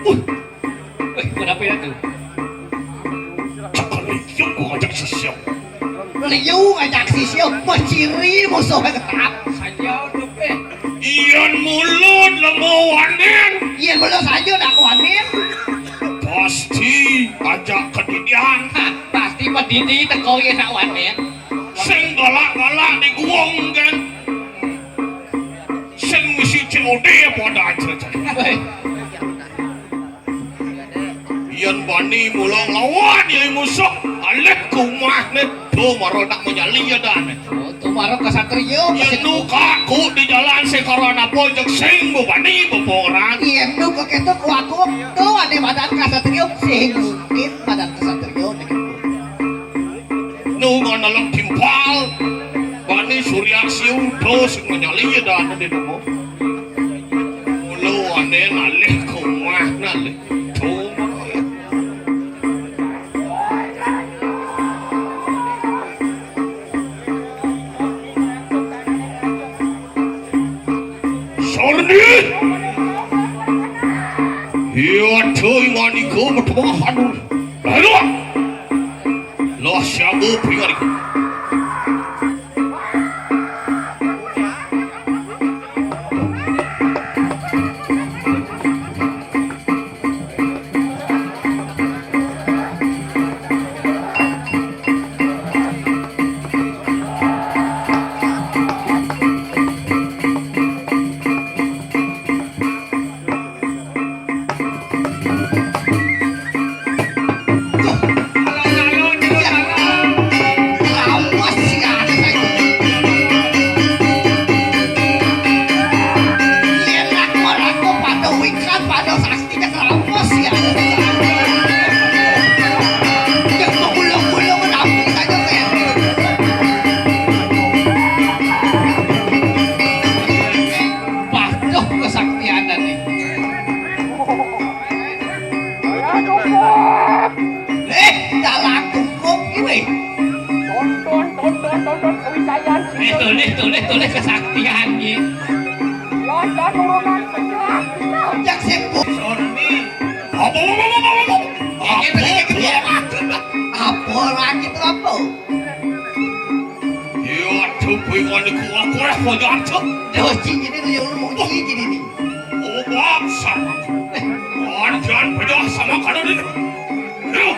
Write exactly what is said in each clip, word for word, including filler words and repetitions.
Wih, kenapa ya tuh? Cakal liuk ku ngajak sisya. Liuk ngajak sisya, beciri musuhnya ketat. Saja tuh, eh. Iyan mulut lemu wanin. Iyan mulut saja dak wanin. Pasti ajak kedidian. Hah, pasti pedidi teko iyan nak wanin. Sing galak-galak diguung kan. Sing misi C O D apa ada aja. Weh. Yan bani mula nglawan ya musuh. Alih ke umah ne. Tuh mara nak menyali ya dan. Oh, tuh mara kesatria. Ya nu kaku di jalan sekarang apa jek sing bebani beporang. Ya nu keketuk waku. Tuh ane badan kesatria sing mungkin badan kesatria. Nu nganalem timpal. Bani Surya Siu terus menyali ya dan di nemu. Mula ane nalih ke umah nalih. Tuh. Sordi. Iya, cuy, ngani ku betuahan. Lalu. Lah, siaga pria ni. Patuh kesaktian tadi. Eh, dalam cukup ini. Tonton, tonton, tonton kewisayan. Eh, tulis, tulis, tulis kesaktian, Ji. Tonton urunan pecah. Jak sibuk. Sormi. Apa, apa, apa, apa, apa? Ini, ini, ini. Apa lagi itu apa? Iya, aduh, bingung nih, gua, gua, gua, aduh. Duh, cincin ini yang lu mau cincin ini. Oh, bangsa. Wajan beda sama kalau ini. Aduh.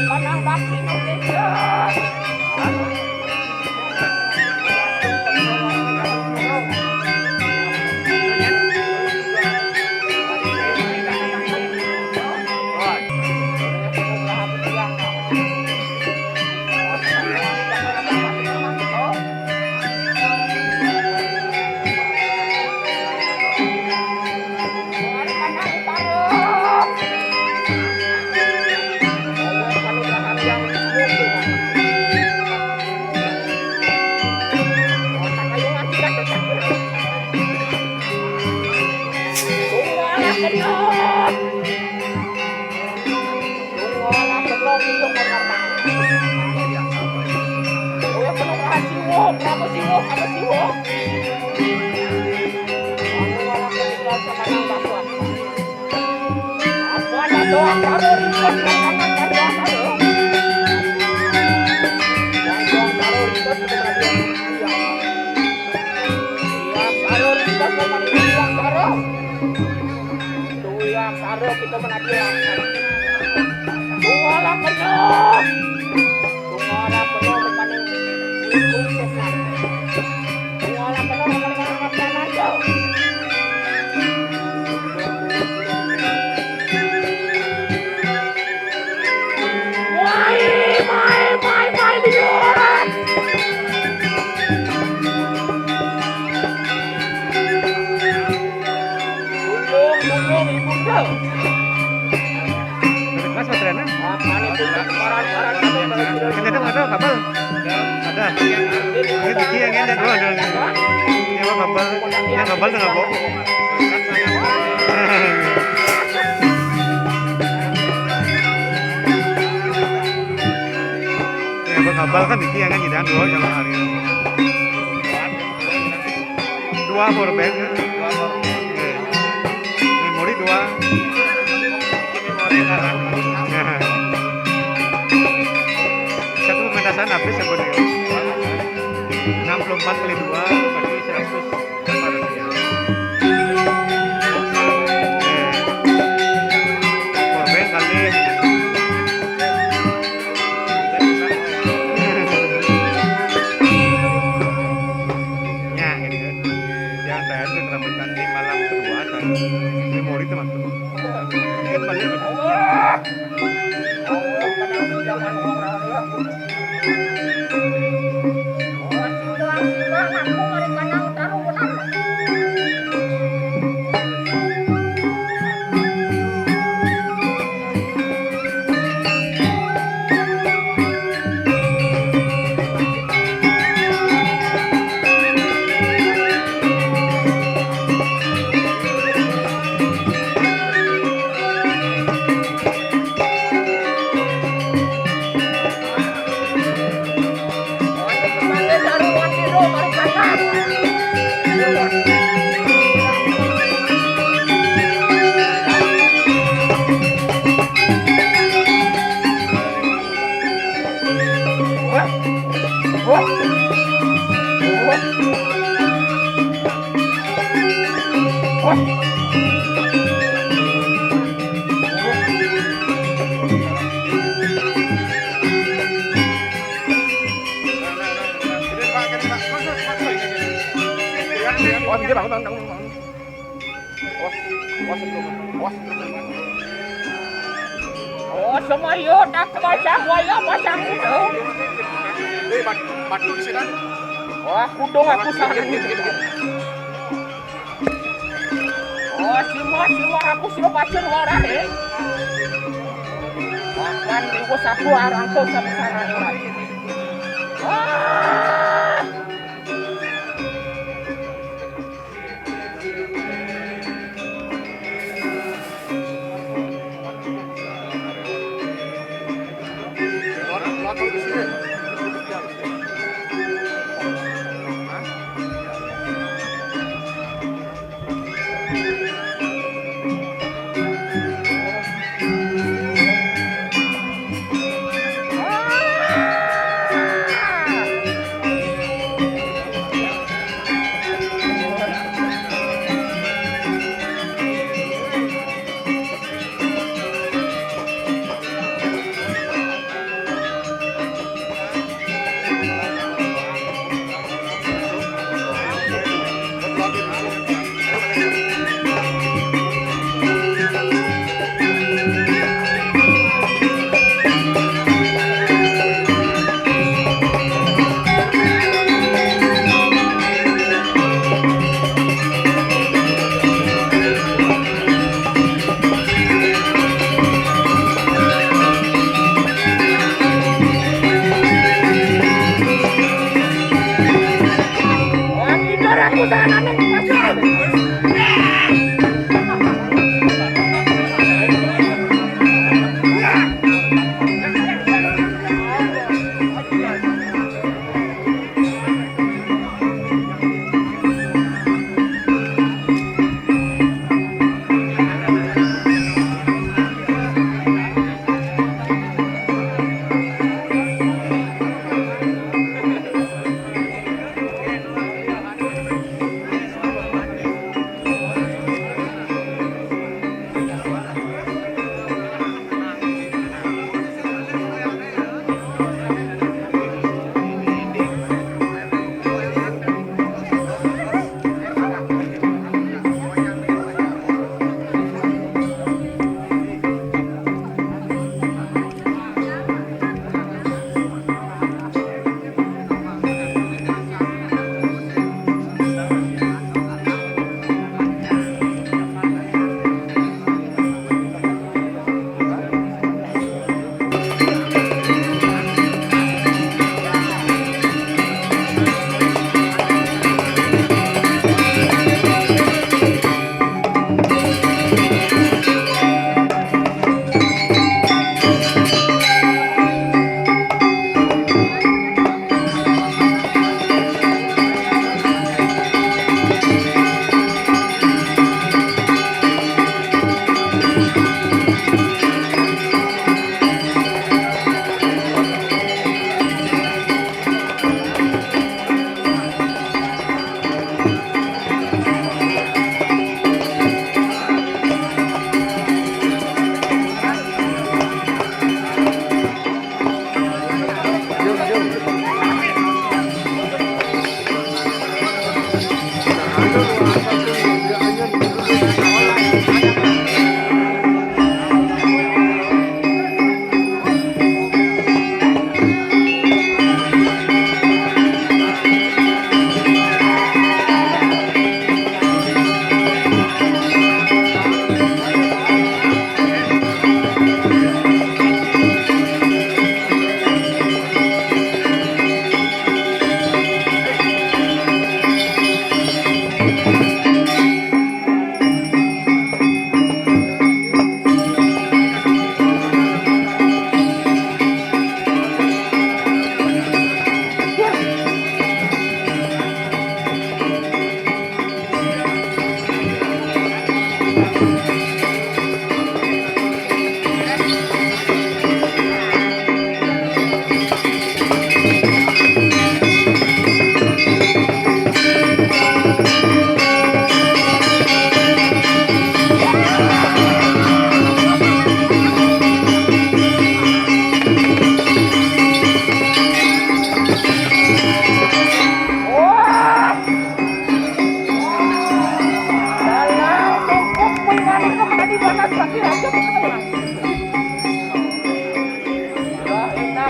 Panang bakti Indonesia. Tuyang sarung kita menadi. Dua lah penuh. Dua lah penuh, bukan yang dua lah penuh, bukan yang makan aja. Mai, mai, mai, mai, biar. Tulung, tulung, ibu tuh. Mas, Mas Rena. Apa nih, tuh, paran-paran, apa, paran-paran. Kan ada, ada kabel. Ada. Ini Diki yang ngendek, oh, ada. Ini apa kabel? Yang kabel tengah kok. Ya, abang abal kan iki ya kan, gitu kan, dua yang hari. Dua power bank, ya. Dua power bank. Oke. Memori dua. Memori sekarang. Nah. Satu pementasan habis sebenarnya. Enam puluh empat kali dua berarti seratus. Korban kali. Ya, ini kan. Yang saya itu teramaikan di malam kedua, saya memori itu, Mas. Ini kan balik, Mas. Oh, dia bangun, bangun, bangun, bangun. Awas, awas, awas. Oh, semua yo tak kebaca, buaya pasang itu. Eh, bat-, batu di sini. Wah, kudung aku sana. Oh, semua, semua aku sudah baca orang, eh. Makan minggu satu, orang tuh sama sana, orang. Wah.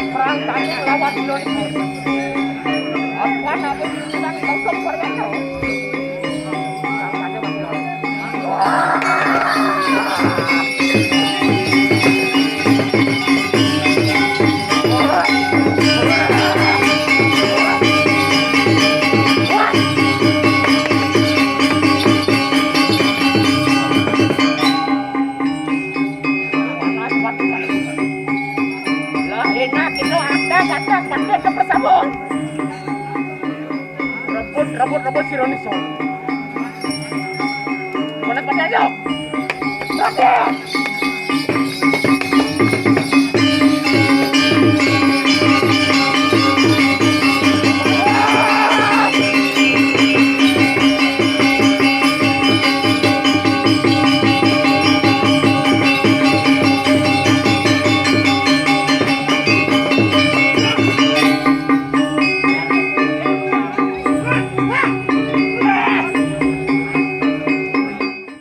Perang tadi melawan Indonesia. Apa nama bilang langsung perang? Lah, enak itu ada kata pakai ke persabut. Rebut, rebut, rebut si Roni Song. Mana pada aja? Raden!